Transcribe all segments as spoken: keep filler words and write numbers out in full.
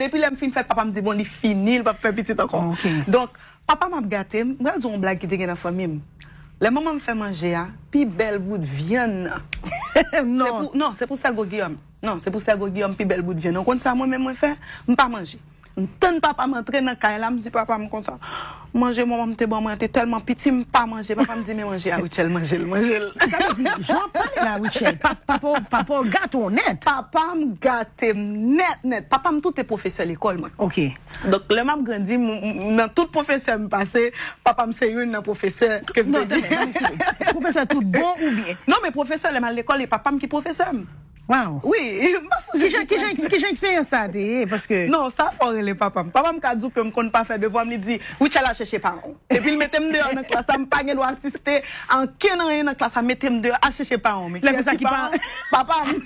Depi lè m fin fèt, papa m di, bon, li fini, li p ap fè pitit ankò. Donk, papa m ap gate m. M pral di w yon blag ki te gen nan fanmi m. Lè manman m fè manje a, pi bèl bout vyann nan. Se pou, non, se pou Sègo Giyòm. Non, se pou Sègo Giyòm pi bèl bout vyann. Ou konn sa mwen menm mwen fè? M pa manje. M tann papa m antre nan kay la, m di papa m konsa. Manje manman m te ban mwen an te tèlman piti, m pa manje. Papa m di, men manje a, Rutshelle, manje l, manje l. Sa vle di, jan w ap pale la, Rutshelle, pa, papa w, papa w gate w nèt. Papa m gate m nèt, nèt. Papa m tou te pwofesè lekòl mwen. Ok. Donk, lè m ap grandi, m, m, nan tout pwofesè m pase, papa m se youn nan pwofesè ke m te gen. Non, tann, ban m eksplike. Pwofesè tout bon oubyen? Non, men pwofesè, lè m al lekòl, e papa m ki pwofesè m. Wow. Wi, m pa sonje. Kijan, kijan, kijan eksperyans sa a te ye? Paske non, sa fò rele papa m. Papa m ka di w ke m konn pa fè devwa m, li di, Rutshelle, al chèche paran w. Epi l mete m deyò nan klas la, m pa gen dwa asiste a ankenn anyen nan klas la, mete m deyò, al chèche paran w. Men kiyès ki paran w? Papa m.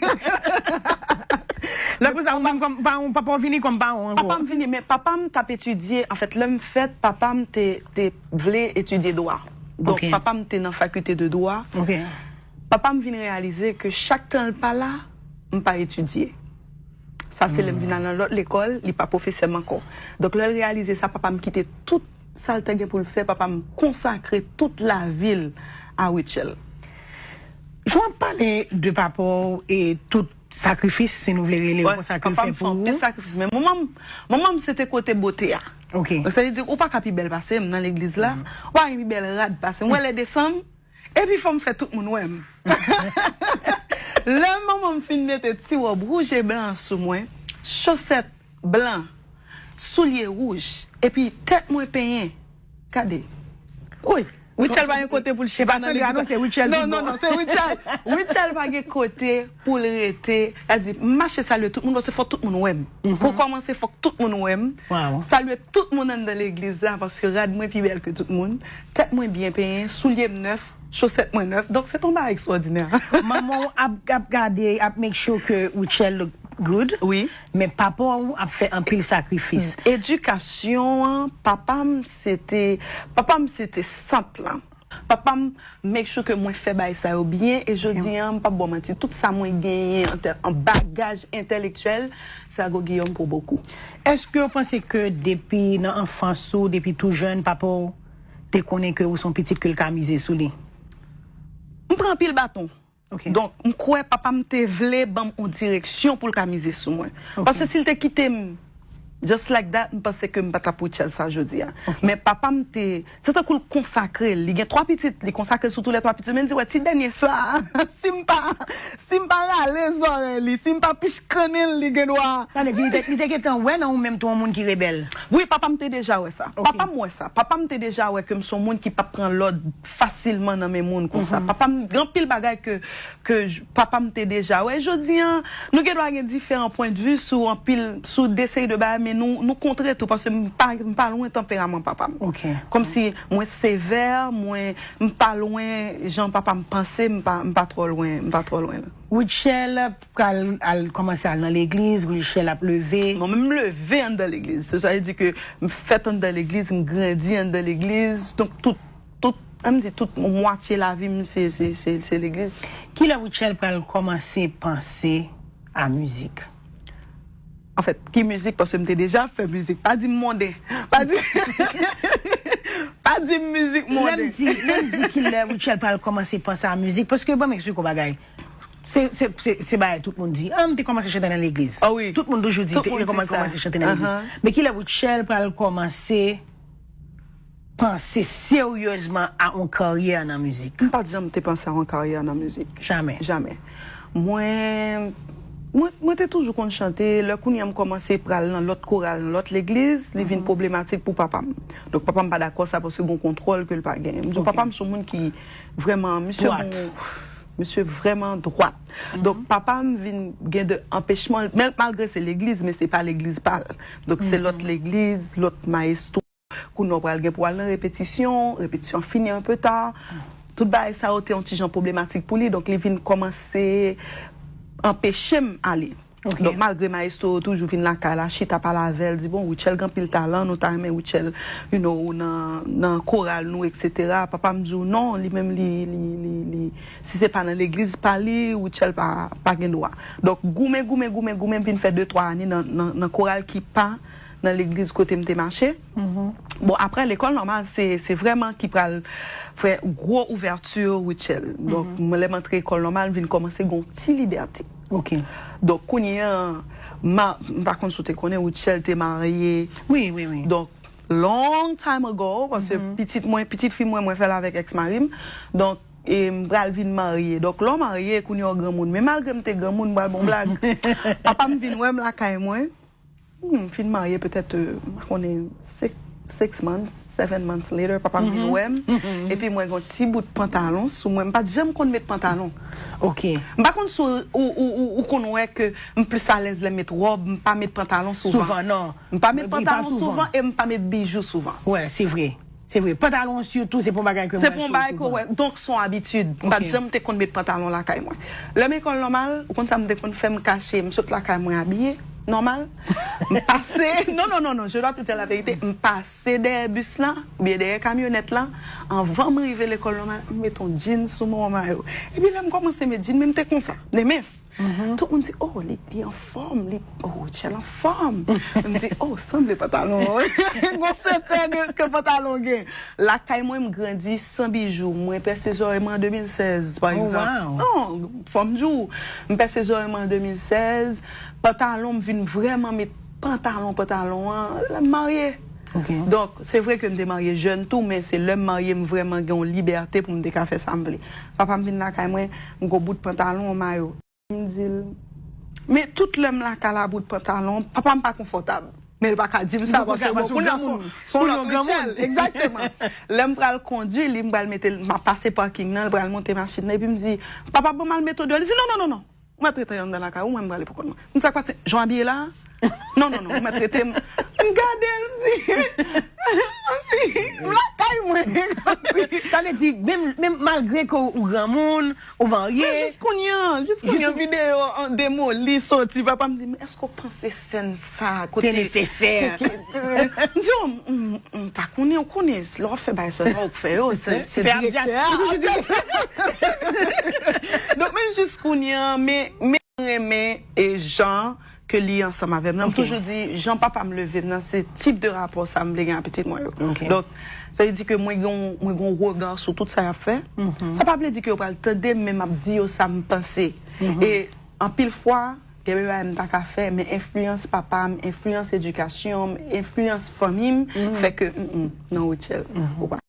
Lè konsa, ou menm kòm paran w, papa w vini kòm paran w ankò? Papa m vini, men papa m t ap etidye, anfèt, lè m fèt, papa m te, te vle etidye dwa. Donk, papa m te nan fakilte de dwa. Ok. Papa m vin reyalize ke chak tan l pa la, m pa etidye. Sa se lè m vin al nan lòt lekòl, li pa pwofesè m ankò. Donk, lè l reyalize sa, papa m kite tout sa l te gen pou l fè, papa m konsakre tout lavi l a Rutshelle. Jan w ap pale de papa w e tout sakrifis, si nou vle rele l konsa, ke l fè pou ou. Papa m fè anpil sakrifis, men manman m, manman m se te kote bote a. Ok. Donk, sa vle di, ou pa ka pi bèl pase m nan legliz la, ou pa ka pi bèl rad pase m. Wè lè desanm, epi fò m fè tout moun wè m. Lè manman m fin mete ti wòb wouj e blan an sou mwen, chosèt blan, soulye wouj, epi tèt mwen penyen. Gade. Wi. Rutshelle pa gen kote pou l chita nan legliz la. Non, non, non, se Rutshelle. Rutshelle pa gen kote pou l rete. Sa di, m mache salye tout moun, paske fòk tout moun wè m. Pou kòmanse, fòk tout moun wè m. Salye tout moun anndan legliz la, paske rad mwen pi bèl ke tout moun. Tèt mwen byen penyen, soulye m nèf, chosèt mwen nèf. Donk, se t on bagay ekstwòdinè. Manman w ap, ap gade, ap make sure ke Rutshelle look good. Wi. Men papa w ap fè anpil sakrifis. Edikasyon an, papa m se te, papa m se te sant lan. Papa m make sure ke mwen fè bagay sa yo byen, e jodi an, m p ap ba w manti, tout sa mwen genyen an tè, an bagaj entèlektyèl, Sègo Giyòm pour beaucoup. Èske w panse ke depi nan anfans ou, depi tou jèn, papa w te konnen ke ou se yon pitit ke l ka mize sou li? M pran anpil baton. Ok. Donk, m kwè papa m te vle ban m yon direksyon pou l ka mize sou mwen. Ok. Paske si l te kite m just like that, m panse ke m pa t ap Rutshelle sa jodi a. Ok. Men papa m te, se tankou l konsakre l. Li gen twa pitit, li konsakre l sou tou lè twa pitit. Men l di, wè, ti dènye sa a, si m pa, si m pa rale zòrèy li, si m pa pich kannen l, li gen dwa. Sa vle di, li te, li te gentan wè nan ou menm tou yon moun ki rebèl? Wi, papa m te deja wè sa. Ok. Papa m wè sa. Papa m te deja wè ke m se yon moun ki p ap pran lòd fasilman nan men moun konsa. Papa m, gen anpil bagay ke, ke j-, papa m te deja wè. Jodi an, nou gen dwa gen diferan pwen de vi sou anpil, sou de seri de bagay, men nou, nou kontre tou, paske m pa, m pa lwen tanperaman papa m. Ok. Kòmsi mwen sevè, mwen, m pa lwen jan papa m panse, m pa, m pa twò lwen, m pa twò lwen la. Rutshelle pral al kòmanse al nan legliz, Rutshelle ap leve. Mwen menm m leve anndan legliz. Sa vle di ke m fèt anndan legliz, m grandi anndan legliz. Donk tout, tout, an m di tout mwatye lavi m se, se, se, se legliz. Kilè Rutshelle pral kòmanse panse a mizik? Anfèt, ki mizik? Paske m te deja fè mizik. Pa di m monnen. Pa di, pa di m mizik monnen. Lè m di, lè m di kilè Rutshelle pral kòmanse panse a mizik, paske ban m eksplike w bagay. Se, se, se, se bagay tout moun di. Ah, m te kòmanse chante nan legliz. Ah wi. Tout moun toujou di, te, te kòman-, kòmanse chante nan legliz. Men kilè Rutshelle pral kòmanse panse seryezman a yon karyè nan mizik? M pa t janm te panse a yon karyè nan mizik. Jamè. Jamè. Mwen, mwen, mwen te toujou konn chante. Lè kounye a m kòmanse pral nan lòt koral, nan lòt legliz, li vin pwoblematik pou papa m. Donk, papa m pa dakò sa paske gon kontwòl ke l pa genyen. M di w, papa m se yon moun ki vrèman, misye gon, misye vrèman dwat. Donk, papa m vin gen de anpechman, men malgre se legliz, men se pa legliz pa l. Donk, se lòt legliz, lòt mayestwo. Kounye a w pral gen pou w al nan repetisyon, repetisyon an fini anpe ta. Tout bagay sa yo te yon ti jan pwoblematik pou li, donk li vin kòmanse anpeche m ale. Ok. Donk, malgre maestro yo toujou vin lakay la, chita pale avè l, di, "Bon, Rutshelle gen anpil talan, nou ta renmen Rutshelle, you know, nan, nan koral nou, et cetera." Papa m di w, "Non, li menm, li, li, li, li, si se pa nan legliz pa li, Rutshelle pa, pa gen dwa." Donk, goumen, goumen, goumen, goumen, m vin fè de, twa ane nan, nan, nan koral ki pa nan legliz kote m te mache. Bon, apre, lekòl nòmal, se, se vrèman ki pral fè gwo ouvèti Rutshelle. Donk, mwen, lè m antre lekòl nòmal, m vin kòmanse gen yon ti libète. Ok. Donk, kounye a, ma, m pa konn si w te konnen, Rutshelle te marye. Wi, wi, wi. Donk, long time ago, paske pitit mwen, pitit fi mwen, mwen fè l avèk ex mari m. Donk, e m pral vin marye. Donk, lè w marye, kounye a w granmoun. Men malgre m te granmoun, m pral bon blag. Papa m vin wè m lakay mwen. Hmm, m fin marye petèt, euh, m pa konnen, six, six months, seven months later, papa m vin wè m. Epi mwen gen yon ti bout pantalon sou mwen. M pa t janm konn met pantalon. Ok. M pa konn si w, ou, ou, ou, ou konn wè ke m plis alèz lè m met wòb, m pa met pantalon souvan. Souvan, non. M pa met pantalon souvan e m pa met bijou souvan. Wè, se vre. Se vre. Pantalon sitou, se pa yon bagay ke m wè souvan. Se pa yon bagay ke w wè. Donk, se yon abitid. M pa t janm te konn met pantalon lakay mwen. Lè m ekòl nòmal, ou konn sa m te konn fè, m kache, m sot lakay mwen abiye nòmal. M pase, non, non, non, non, je dois te dire la vérité, m pase dèyè bis la, oubyen dèyè kamyonèt la, anvan m rive lekòl nòmal, m met yon jean sou mwen, yon mayo. Epi lè m kòmanse met jean, men m te konsa, m te mens. Tout moun di, "Oh, li, li anfòm, li, oh, Rutshelle anfòm." M di, "Oh, sanble pantalon." Gon sekrè ke, ke pantalon gen. Lakay mwen, m grandi san bijou. Mwen pèse zòrèy mwen an de mil sèz, pa egzanp. Non, fò m di w, m pèse zòrèy mwen an de mil sèz. Pantalon, m vin vrèman met pantalon, pantalon an, lè m marye. Donk, se vre ke m te marye jèn tou, men se lè m marye, m vrèman gen yon libète pou m te ka fè sa m vle. Papa m vin lakay mwen, m gon bout pantalon, yon mayo. M di l, men tout lè m lakay la bout pantalon, papa m pa konfòtab. Men l pa ka di m sa, paske bon, kounye a se yon lòt Rutshelle. Egzakteman. Lè m pral kondui li, m pral mete l, m ap pase parking nan, l pral monte machin nan, epi m di, "Papa, ban m al mete w deyò." Li di, "Non, non, non, non. Ou mèt rete anndan lakay ou, mwen m prale pou kont mwen." M di, "Sa k pase? Jan w abiye la a?" "Non, non, non, ou mèt rete." M, m gade l, m di, "Kòmsi m lakay mwen, kòmsi." Sa vle di, menm, menm malgre ke ou granmoun, ou marye. Men jis kounye a, jis kounye a, videyo an demoli soti, papa m di, "Men èske w panse sèn sa a kote te nesesè?" M di, "Oh, m, m, m pa konnen, ou konnen, lè w ap fè bagay sèlman ou k fè yo, se, se direktè a." Donk, men jis kounye a, men, men renmen e jan ke li ansanm avè m nan. M toujou di, jan papa m leve m nan, se tip de rapò sa m vle gen ak pitit mwen yo. Donk, sa vle di ke mwen gen, mwen gen yon rega sou tout sa y ap fè. Sa pa vle di ke yo pral tande m, men m ap di yo sa m panse. E anpil fwa, gen bagay m ta ka fè, men enfliyans papa m, enfliyans edikasyon m, enfliyans fanmi m, fè ke, mm, mm, non, Rutshelle, ou pa